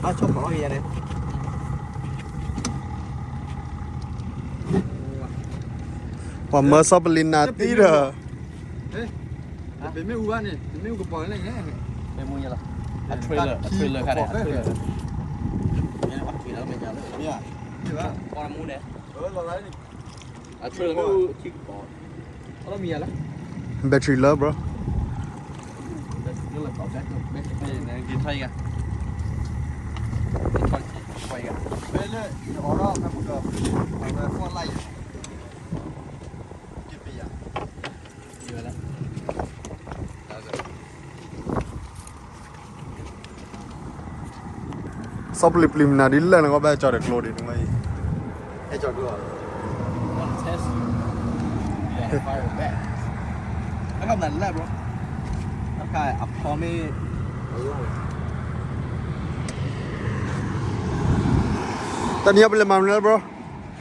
အဆီၣ်ဖီၣ်အီၤယၤန့ၣ် ပှၤမၢစီၤပလံၤနၤတံၢ်ဒီး ပမ့ၣ်အူဘၣ်န့ၣ် ပမ့ၣ်အူကပီၤန့ၣ် ပမ့ၣ်အူယဲလီၤ အ trailer အ trailer ခါန့ၣ် အ trailer မ့ၢ်ညါလၢ မ့ၢ် ပီၣ်မူန့ၣ် အ trailer မ့ၣ်အူထံကပီၤ အလီၢ်မံၤယဲလီၤ battery လၢ bro စီၤပလံၤပျံၤမနုၤဒ်လဲၣ်န့ၣ် ကဘၣ်ကၠီဒီးကျိဒံးန့ၣ်ဝဲအံၤ ဟဲကၠီကျိ I got my lap, bro. Okay, I promise. တနံၤအံၤပလဲၤမၤမနုၤလဲၣ် bro?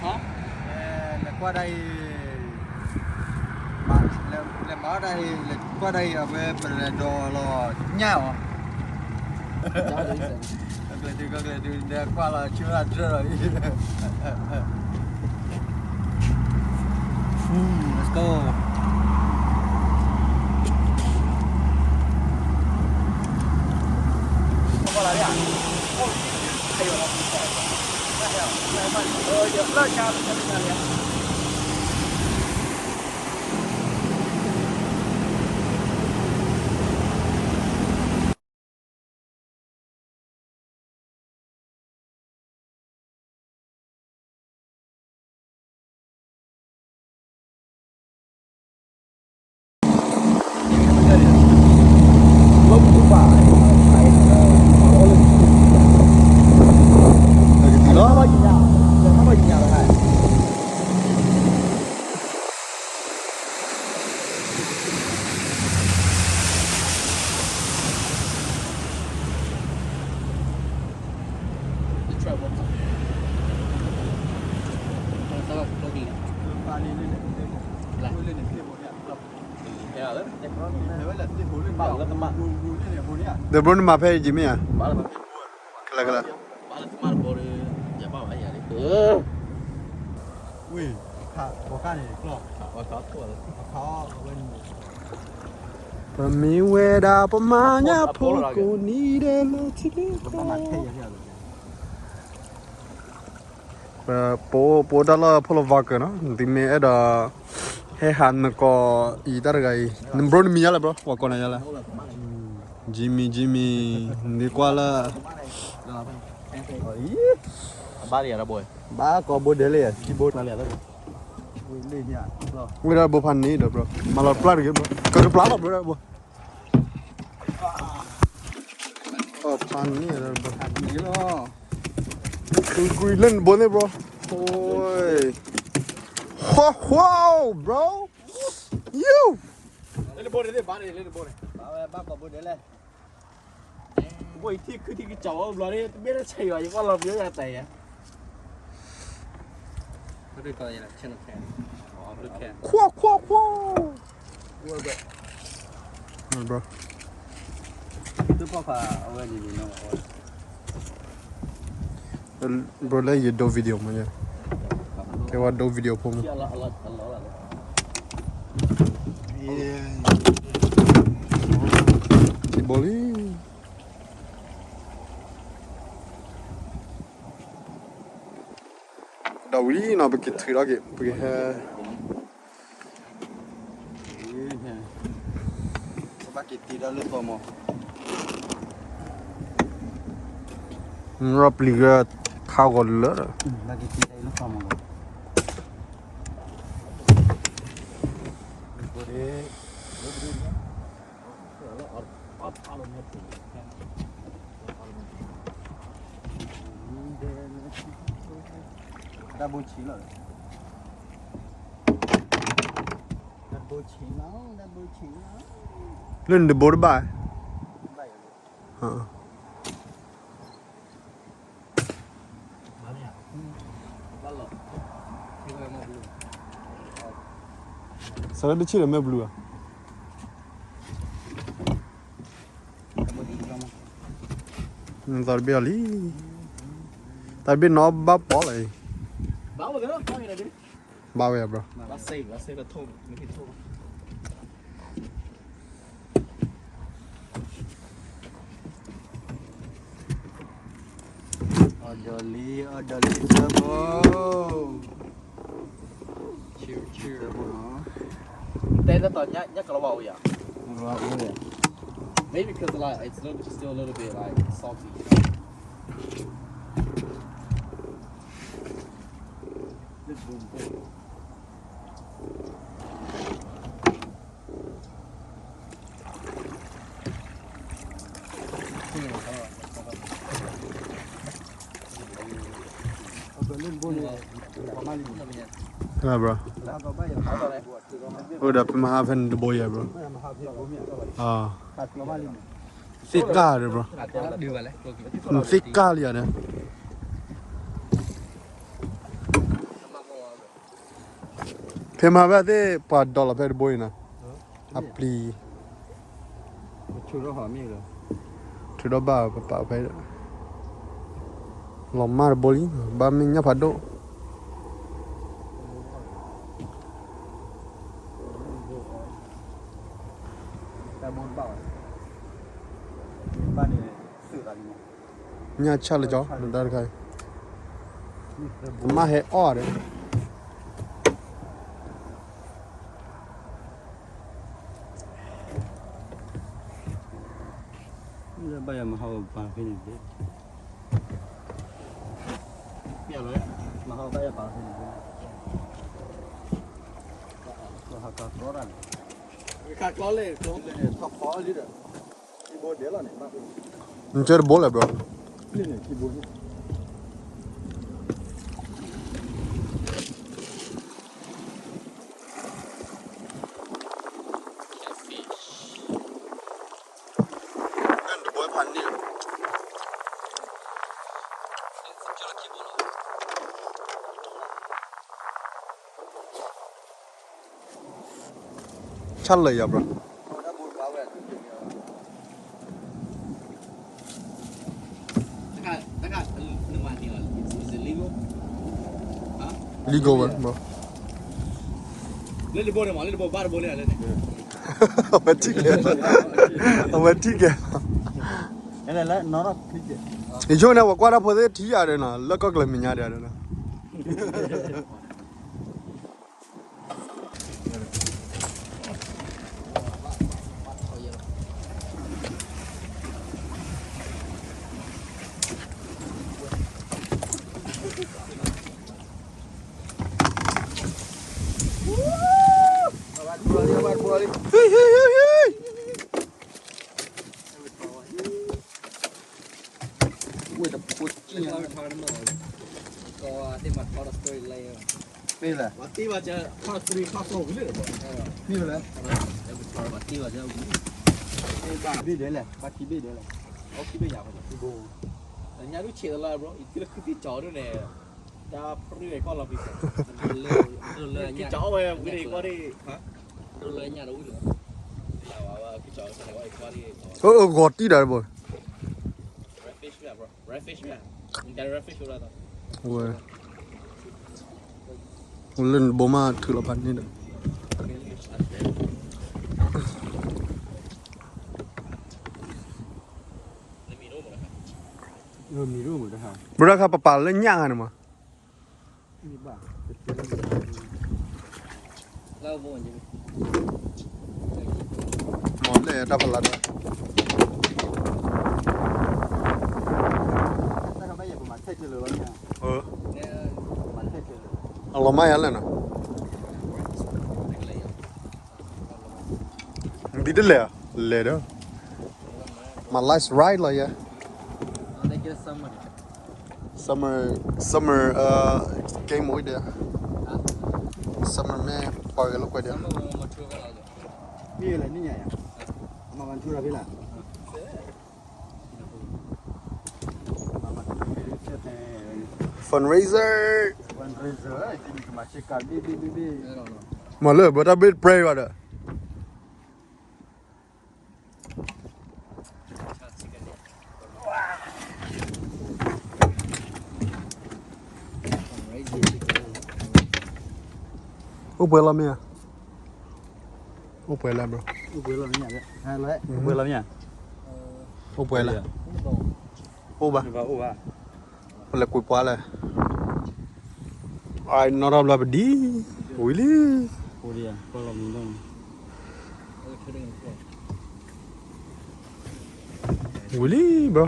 လဲၤကွၢ်ဒၣ်အံၤ လဲၤမၤဒၣ်အံၤ လဲၤကွၢ်ဒၣ်အံၤ အဝဲပလဲၤဒီးလီၤညၣ်အီၤ ကလဲၤတုၤကလဲၤတုၤ ဒီးကွၢ်လီၤဆူအဒြၢလီၤအံၤ Let's go. ဒီး bro နမၤဖဲအံၤမ့ၢ်ဧါ ကလၢကလၢ ဝ့ၢ် အခါန့ၣ် ပမ့ၢ်ဝဲဒၣ်ပမၤညၣ်ဖိကိးနံၤဒဲးလၢထံလၢကီၢ် ပ ပအိၣ်တၢ်လီၢ် ဖီလီၤဝါကၢၤနီၤ သုမ့ၢ်အဲၣ်ဒိး ဟဲဟးနကီးအံၤတၢ်တဂၤအံၤ bro နမံၤယါလဲၣ် bro ပှၤကိးနၤယါလဲၣ် Jimmy Jimmy နကွၢ်လၢ ဘၣ်ကိးဘိဒဲးလံ ဘိ ဝဲဒၣ်ဘိဖးန့ၣ်ဒီး bro မၤလီၤပျၢ်တဂ့ၤ bro ကကပျၢ်လီၤ bro ဖးန့ၣ်ဒီး bro လၢနဘိန့ၣ် bro ဟိ hoo hoo bro you ဘိထံခုထံကစီၣ်ဝဲဘျီ တဘ့ၣ်တဆဲးယွၤ ယကွၢ်လီၤပျိယၤတၢ်ယၤ ခွါခွါခွါ bro ဘိလၢယဒိ video မး ကဲဝဲဒိ video ဖိမး ထံဘိလံ ဒီးဝံၤနီၤ ပကထုးထီၣ်က့ၤ ပကဟဲ ဘၣ်က့ၤတ့ထီၣ်လၢသီမး ရီပျံၤကခါဂီၤလၢ ဘၣ်က့ၤတ့ထီၣ်လၢသီမး တၢ်ဘိဆံးလီၤ တၢ်ဘိဆံးလီၤ တၢ်ဘိဆံးလီၤ လၢနတဘိတဘၣ် ဘၣ်ယၤ စးလၢတဆံးလၢမဲာ်ဘျုးဧါ တၢ်ဘိဆံးလီၤမး သးတဘ့ၣ်အီၤလံ. သးတဘ့ၣ်နီၢ်ဘၣ်ပီၣ်လီၤအံၤ. ဘၣ်ဝဲ bro. အီၣ်ဒီးလံ အီၣ်ဒီးလံ တဘိ. Cheers, cheers. တဲတၢ်တီၤညါ ညါကလီၤဝါအိၣ်ယၤ. Maybe because, like, it's a little, still a little bit, like, salty, you know? This boom boom. ဟဲ bro. အိၣ်ဒီးပမၤဟးဖဲန့ၣ်တဘိယဲ bro. သ့ၣ်ကၢ်ဒီး bro. သ့ၣ်ကၢ်လံယၤဒီး ဖဲမၤဘၣ်သ့ၣ်ပှၤဒီးလီၤဖဲတဘိအံၤနီၤ, အပျံၤ, ထုးထီၣ်ဘၣ်ပပာ်ဖဲ, လီၤမၢ်တဘိလံ, ဘၣ်မ့ၢ်ညၣ်ဖးဒိၣ်, ညၣ်ဆၣ်လၢကၠီ, တၢ်တခါအံၤ, မ့ၢ်ဟဲအီၣ်ဒီး ဘၣ်ယၤမဟါပာ်ဖဲန့ၣ်, မဟါပာ်ဖဲန့ၣ်, ဟးကကျီတၢ်န့ၣ်, ခးကျီလဲၣ်, ထီၣ်ခီလံဒီး, နကၢတဘိလဲၣ် bro. ဆၣ်လၢာ်ယၤ bro. Legal ဝဲ bro. လၢတဘိန့ၣ်မး လၢတဘိဘၣ်တဘိလဲၣ်လၢန့ၣ်, အဝဲထံၣ်ကဲ, အဝဲထံၣ်ကဲ, ယဆိကမိၣ်န့ၣ် ပှၤကွၢ်တၢ်ဖိသ့ၣ်ထံၣ်ယၤဒီးနီၤ လၢကီၢ်ကျၢၢ်မဲာ်ညါဒီးနီၤ. မ့ၢ်လဲၣ်, ဘၣ်ဘ့ၣ်ဒဲးလဲၣ်, ဘၣ်ခံဘ့ၣ်ဒဲးလဲၣ်, ညါဒုးဆဲးလၢ bro, ယထံၣ်လၢခုသံၣ်ကၠီဒ်န့ၣ်, တၢ်ပြံၢ်ဝဲကီၢ်လီၤပံၤ, ကၠီဝဲဝံၤန့ၣ်ကီၢ်ဒ်, အၢ ဂီၤတံၢ်ဒၣ်တဘိ, redfish မ့ၢ်, redfish မ့ၢ်, redfish ဝဲ, လၢနဘိမးထုးလီၤဖးန့ၣ်ဒီး ဘုရားခါပပာ်လၢညၣ်ဂၤန့ၣ်မး, မ့ၢ်လဲၣ်တၢ်ဖးလၢ်ဒီး, အလီၤမၢ်ယၤလဲၣ်နီၤ, မ့ၢ်တလဲၣ်, လဲၣ်ဒီး, my last ride လီၤယဲ, summer, summer, game အိၣ်ဒဲး, summer မ့ၢ်ပှၤဂဲၤလိာ်ကွဲဒဲး, မ့ၢ်လဲၣ်န့ၣ်ညါယါ, မၤမၤထူရဖဲလၢ fundraiser, fundraiser, မ့ၢ်လၢ ဘၣ်တၢ်ဘ့ၣ် pray ဘၣ်ဒီး Wow, အိၣ်ပှဲၤလီၤမ့ၢ်ဧါ, အိၣ်ပှဲၤလၢ bro, အိၣ်ပှဲၤလီၤမ့ၢ်ဧါ, အိၣ်ပှဲၤလၢ, အိၣ်ဘၣ်, ပလဲၤကွံာ်ပှၤလဲၣ်, အနီၢ်ထီၣ်ဘျီပဒံ, ဝံၤလံ, ဝံၤလံ bro.